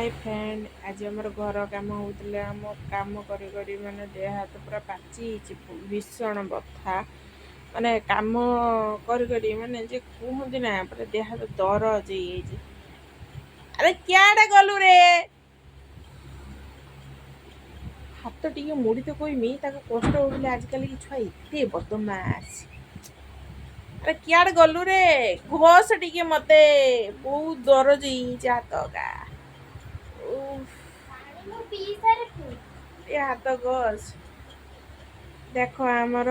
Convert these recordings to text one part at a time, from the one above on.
ହାଏ friend, ଆଜି ଆମର ଘର କାମ ହେଉଥିଲା। ଆମ କାମ କରି କରି ମାନେ ଦେହ ହାତ ପୁରା ପାଚି ହେଇଛି, ଭୀଷଣ ବଥା। ମାନେ କାମ କରି କରି ମାନେ ଯେ କୁହନ୍ତି ନା, ପୁରା ଦେହ ହାତ ଦରଜ ହେଇଯାଇଛି। ଆରେ କ୍ୟାଡେ ଗଲୁ ରେ? ହାତ ଟିକେ ମୋଡ଼ି ତ କହିମି ତାକୁ କଷ୍ଟ ହଉଥିଲେ। ଆଜିକାଲି ଛୁଆ ଏତେ ବଦମାସ। ଆରେ କିଆଡ଼େ ଗଲୁ ରେ? ଘସ ଟିକେ ମତେ, ବହୁତ ଦରଜ ହେଇଯାଇଛି ହାତ ଗା। ଉଫ୍। ପାଣି ମୁଁ ପିଇ ସାରିଛି। ଏ ହାତ ଘସ। ଦେଖ, ଆମର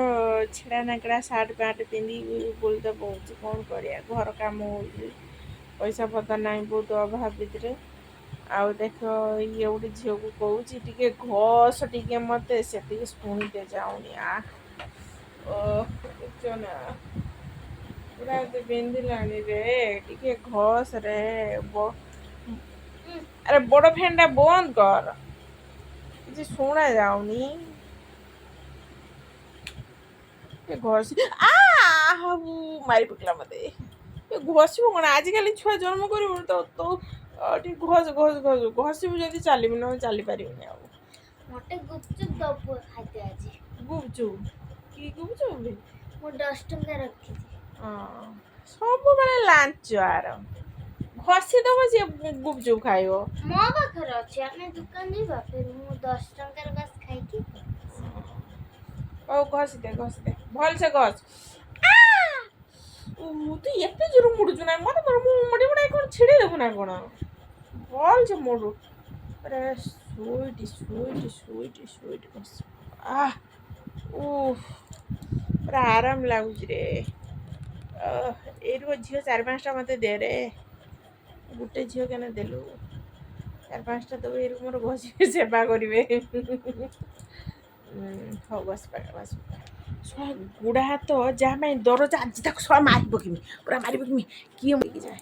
ଛିଡ଼ା ନାକଡ଼ା ସାର୍ଟ ପ୍ୟାଣ୍ଟ ପିନ୍ଧିକି ବୁଲତେ ପଡ଼ୁଛି। କ'ଣ କରିବା, ଘର କାମ ହେଉଛି, ପଇସା ପତ୍ର ନାହିଁ, ବହୁତ ଅଭାବ ଭିତରେ। ଆଉ ଦେଖ, ଇଏ ଗୋଟେ ଝିଅକୁ କହୁଛି ଟିକେ ଘସ ଟିକେ ମତେ, ସେତିକି ଶୁଣିତେ ଯାଉନି। ଆ ଓ ବୁଝୁଛ ନା, ପୁରା ଏତେ ବିନ୍ଧିଲାଣି ରେ, ଟିକେ ଘସ ରେ। ଆରେ ବଡ଼ ଫ୍ୟାନ୍ଟା ବନ୍ଦ କର, କିଛି ଶୁଣା ଯାଉନି। ଟିକେ ଘଷି। ଆ ହବୁ, ମାରି ପକେଇଲା ମତେ। ଏ ଘଷିବୁ କ'ଣ? ଆଜିକାଲି ଛୁଆ ଜନ୍ମ କରିବୁ ତ ତୁ ଟିକେ ଘସ ଘସ ଘସ। ଘଷିବୁ ଯଦି ଚାଲିବୁ, ନହେଲେ ଚାଲିପାରିବୁନି ଆଉ। ମତେ ଗୁପଚୁପ ଦବୁ ଖାଇତେ ଆଜି। ଗୁପଚୁପ କି ଗୁପଚୁପ ବେ? ମୁଁ 10 ଟଙ୍କା ରଖିଛି। ହଁ, ସବୁବେଳେ ଲାଞ୍ଚ। ଆର ଘଷି ଦବ ସିଏ ଗୁପଚୁପ ଖାଇବ। ମୋ ପାଖରେ ଅଛି, ଆମେ ଦୋକାନ ଯିବା ଫେର, ମୁଁ 10 ଟଙ୍କାର ବାସ୍ ଖାଇକି। ହଉ, ଘଷି ଦେ, ଘଷି ଦେ, ଭଲସେ ଘଷ। ତୁ ଏତେ ଜୋର ମୋଡୁଛୁ ନା ମତେ? ମୋର ମୁଁ ମୋଡ଼ି ମୋଡ଼ାଇ କ'ଣ ଛିଡ଼େଇ ଦେବୁ ନା କ'ଣ? ଭଲସେ ମୋଡୁ। ଆରେ ସୁଇଟି ସୁଇଟି ସୁଇଟି ସୁଇଟି ବସ। ଆহ ଉଫ, ପୁରା ଆରାମ ଲାଗୁଛି ରେ। ଏଇଠୁ ଝିଅ ଚାରି ପାଞ୍ଚଟା ମତେ ଦେ ରେ। ଗୋଟେ ଝିଅ କେନେ ଦେଲୁ? ଚାରି ପାଞ୍ଚଟା ଦେବୁ, ଏଇଠୁ ମୋର ଘଷିବେ, ସେବା କରିବେ। ହଉ, ବସି ପକା, ବସି ପକା। ଶଳା ଗୁଡ଼ା ହାତ ଯାହା ପାଇଁ ଦରଜ, ଆଜି ତାକୁ ଶଳା ମାରି ପକେଇମି, ପୁରା ମାରି ପକେଇମି। କିଏ ମରିକି ଯାଏ।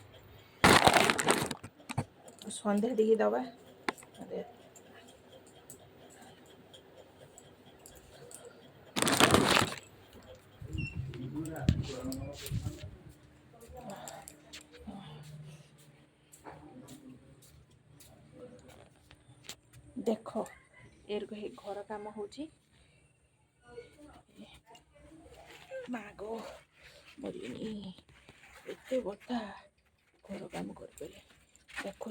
ସନ୍ଧ୍ୟା ଟିକେ ଦବା। ଆରେ, ଦେଖ, ଏରକ ହେଇ ଘର କାମ ହେଉଛି। ମାଗୋ, ମରିଗନି, ଏତେ ବଥା ଘର କାମ କରି କରି। ଦେଖ,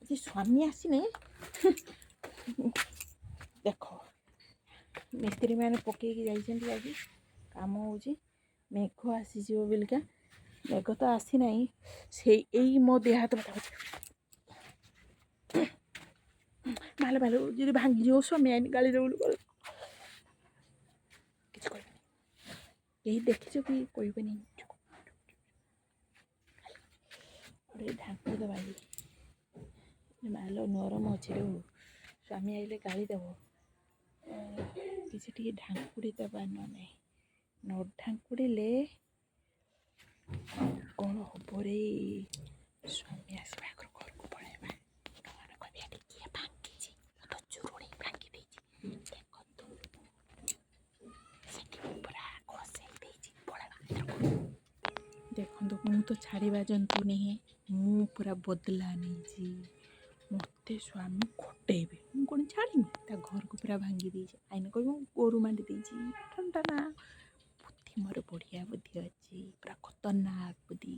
ଆଜି ସ୍ୱାମୀ ଆସିନେ। ଦେଖ, ମିସ୍ତ୍ରୀ ମାନେ ପକେଇକି ଯାଇଛନ୍ତି, ଆଜି କାମ ହେଉଛି। ମେଘ ଆସିଯିବ ବୋଲିକା, ମେଘ ତ ଆସିନାହିଁ। ସେଇ ଏଇ ମୋ ଦେହ ହାତ ବଥା ହେଉଛି। ଭାলো ଭାলো, ଯଦି ଭାଙ୍ଗିଯିବ, ସ୍ୱାମୀ ଆଇନି ଗାଳି ଦେବୁ ବୋଲି କିଛି କହିବେନି। କେହି ଦେଖିଛ କି କହିବେନି। ଗୋଟେ ଢାଙ୍କୁଣି ଦେବା। ମାଲ ନରମ ଅଛି ରେ। ସ୍ୱାମୀ ଆଇଲେ ଗାଳି ଦେବ। କିଛି ଟିକେ ଢାଙ୍କୁଡ଼ି ଦେବା, ନ ନାହିଁ ନ ଢାଙ୍କୁଡ଼ିଲେ କ'ଣ ହବ ରେ? ସ୍ୱାମୀ ଆସିବା ଆଗରୁ ଘରକୁ ପଳେଇବା, ନହେଲେ କହିବେ ଏଠି କିଏ ଭାଙ୍ଗିଛି। ମୁଁ ତ ଚୁରୁଣି ଭାଙ୍ଗି ଦେଇଛି। ଦେଖନ୍ତୁ, ସେଠି ମୁଁ ପୁରା ଖସେଇ ଦେଇଛି। ପଳେଇବା ଭିତରକୁ। ଦେଖନ୍ତୁ, ମୁଁ ତ ଛାଡ଼ିବା ଜନ୍ତୁ ନୁହେଁ। ମୁଁ ପୁରା ବଦଲା ନେଇଛି। ମୋତେ ସ୍ୱାମୀ ଖଟେଇବେ, ମୁଁ କ'ଣ ଛାଡ଼ିମି? ତା ଘରକୁ ପୁରା ଭାଙ୍ଗି ଦେଇଛି। ଆଇନା କହିବ ମୁଁ ଗୋରୁ ମାଣ୍ଡି ଦେଇଛି। ଥଣ୍ଡା ନା ବୁଦ୍ଧି ମୋର, ବଢ଼ିଆ ବୁଦ୍ଧି ଅଛି, ପୁରା ଖତରନାକ ବୁଦ୍ଧି।